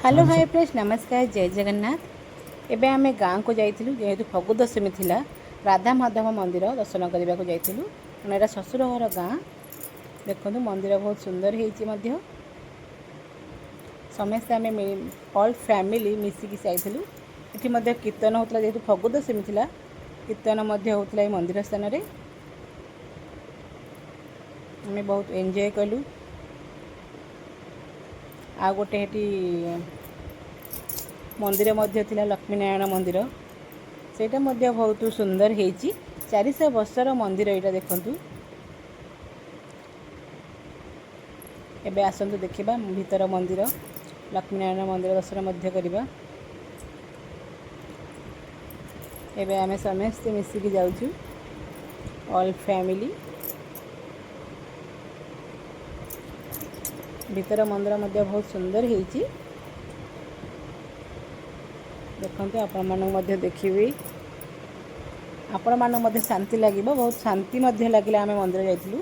Hello, high friends, ନମସ୍କାର, ଜୟ ଜଗନ୍ନାଥ। ଏବେ ଆମେ ଗାଁକୁ ଯାଇଥିଲୁ। ଯେହେତୁ ଫଗୁ ଦଶମୀ ଥିଲା, ରାଧା ମାଧବ ମନ୍ଦିର ଦର୍ଶନ କରିବାକୁ ଯାଇଥିଲୁ, କାରଣ ଏଇଟା ଶ୍ୱଶୁର ଘର ଗାଁ। ଦେଖନ୍ତୁ, ମନ୍ଦିର ବହୁତ ସୁନ୍ଦର ହେଇଛି ମଧ୍ୟ। ସମସ୍ତେ ଆମେ ଅଲ୍ ଫ୍ୟାମିଲି ମିଶିକି ଯାଇଥିଲୁ। ଏଠି ମଧ୍ୟ କୀର୍ତ୍ତନ ହେଉଥିଲା। ଯେହେତୁ ଫଗୁ ଦଶମୀ ଥିଲା, କୀର୍ତ୍ତନ ମଧ୍ୟ ହେଉଥିଲା ଏଇ ମନ୍ଦିର ସ୍ଥାନରେ। ଆମେ ବହୁତ ଏନ୍ଜୟ କଲୁ। ଆଉ ଗୋଟେ ସେଠି ମନ୍ଦିର ମଧ୍ୟ ଥିଲା, ଲକ୍ଷ୍ମୀନାରାୟଣ ମନ୍ଦିର। ସେଇଟା ମଧ୍ୟ ବହୁତ ସୁନ୍ଦର ହେଇଛି। 400 ବର୍ଷର ମନ୍ଦିର ଏଇଟା, ଦେଖନ୍ତୁ। ଏବେ ଆସନ୍ତୁ ଦେଖିବା ଭିତର ମନ୍ଦିର, ଲକ୍ଷ୍ମୀନାରାୟଣ ମନ୍ଦିର ଦର୍ଶନ ମଧ୍ୟ କରିବା। ଏବେ ଆମେ ସମସ୍ତେ ମିଶିକି ଯାଉଛୁ, ଅଲ୍ ଫ୍ୟାମିଲି। ଭିତର ମନ୍ଦିର ମଧ୍ୟ ବହୁତ ସୁନ୍ଦର ହେଇଛି। ଦେଖନ୍ତୁ, ଆପଣମାନଙ୍କୁ ମଧ୍ୟ ଦେଖିବି, ଆପଣମାନଙ୍କୁ ମଧ୍ୟ ଶାନ୍ତି ଲାଗିବ। ବହୁତ ଶାନ୍ତି ମଧ୍ୟ ଲାଗିଲା। ଆମେ ମନ୍ଦିର ଯାଇଥିଲୁ।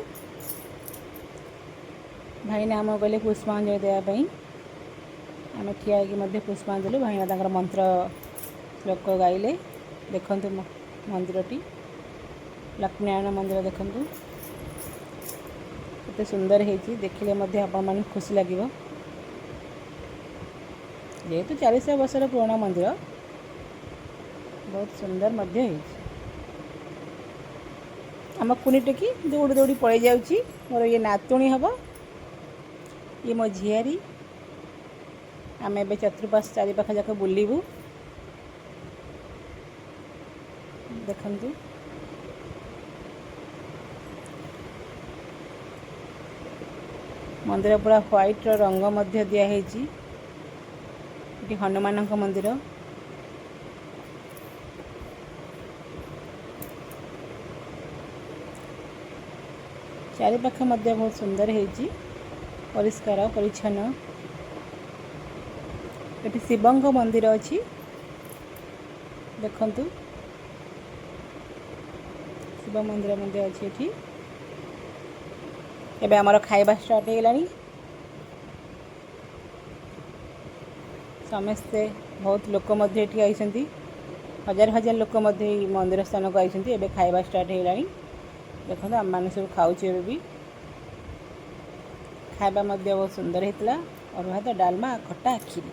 ଭାଇନା ଆମକୁ କହିଲେ ପୁଷ୍ପାଞ୍ଜଳି ଦେବା ପାଇଁ। ଆମେ ଠିଆ ହେଇକି ମଧ୍ୟ ପୁଷ୍ପାଞ୍ଜଳି। ଭାଇନା ତାଙ୍କର ମନ୍ତ୍ର ଶ୍ଲୋକ ଗାଇଲେ। ଦେଖନ୍ତୁ ମନ୍ଦିରଟି, ଲକ୍ଷ୍ମୀନାରାୟଣ ମନ୍ଦିର। ଦେଖନ୍ତୁ କେତେ ସୁନ୍ଦର ହେଇଛି। ଦେଖିଲେ ମଧ୍ୟ ଆପଣମାନଙ୍କୁ ଖୁସି ଲାଗିବ। ଯେହେତୁ 400 ବର୍ଷର ପୁରୁଣା ମନ୍ଦିର, ବହୁତ ସୁନ୍ଦର ମଧ୍ୟ ହେଇଛି। ଆମ କୁନି ଟୋକି ଦୌଡ଼ି ଦୌଡ଼ି ପଳେଇ ଯାଉଛି। ମୋର ଇଏ ନାତୁଣୀ ହେବ, ଇଏ ମୋ ଝିଆରୀ। ଆମେ ଏବେ ଚତୁଃପାର୍ଶ୍ୱ ଚାରିପାଖ ଯାକ ବୁଲିବୁ। ଦେଖନ୍ତୁ, ମନ୍ଦିର ପୁରା ହ୍ୱାଇଟ୍ର ରଙ୍ଗ ମଧ୍ୟ ଦିଆହେଇଛି। ଏଠି ହନୁମାନଙ୍କ ମନ୍ଦିର। ଚାରିପାଖ ମଧ୍ୟ ବହୁତ ସୁନ୍ଦର ହେଇଛି, ପରିଷ୍କାର ପରିଚ୍ଛନ୍ନ। ଏଠି ଶିବଙ୍କ ମନ୍ଦିର ଅଛି। ଦେଖନ୍ତୁ, ଶିବ ମନ୍ଦିର ମଧ୍ୟ ଅଛି ଏଠି। ଏବେ ଆମର ଖାଇବା ଷ୍ଟାର୍ଟ ହେଇଗଲାଣି। ସମସ୍ତେ, ବହୁତ ଲୋକ ମଧ୍ୟ ଏଠି ଆଇଛନ୍ତି। ହଜାର ହଜାର ଲୋକ ମଧ୍ୟ ଏଇ ମନ୍ଦିର ସ୍ଥାନକୁ ଆଇଛନ୍ତି। ଏବେ ଖାଇବା ଷ୍ଟାର୍ଟ ହେଇଗଲାଣି। ଦେଖନ୍ତୁ, ଆମେମାନେ ସବୁ ଖାଉଛୁ ଏବେ ବି। ଖାଇବା ମଧ୍ୟ ବହୁତ ସୁନ୍ଦର ହେଇଥିଲା, ଅରୁଆ ଭାତ, ଡାଲମା, ଖଟା, କ୍ଷୀରି।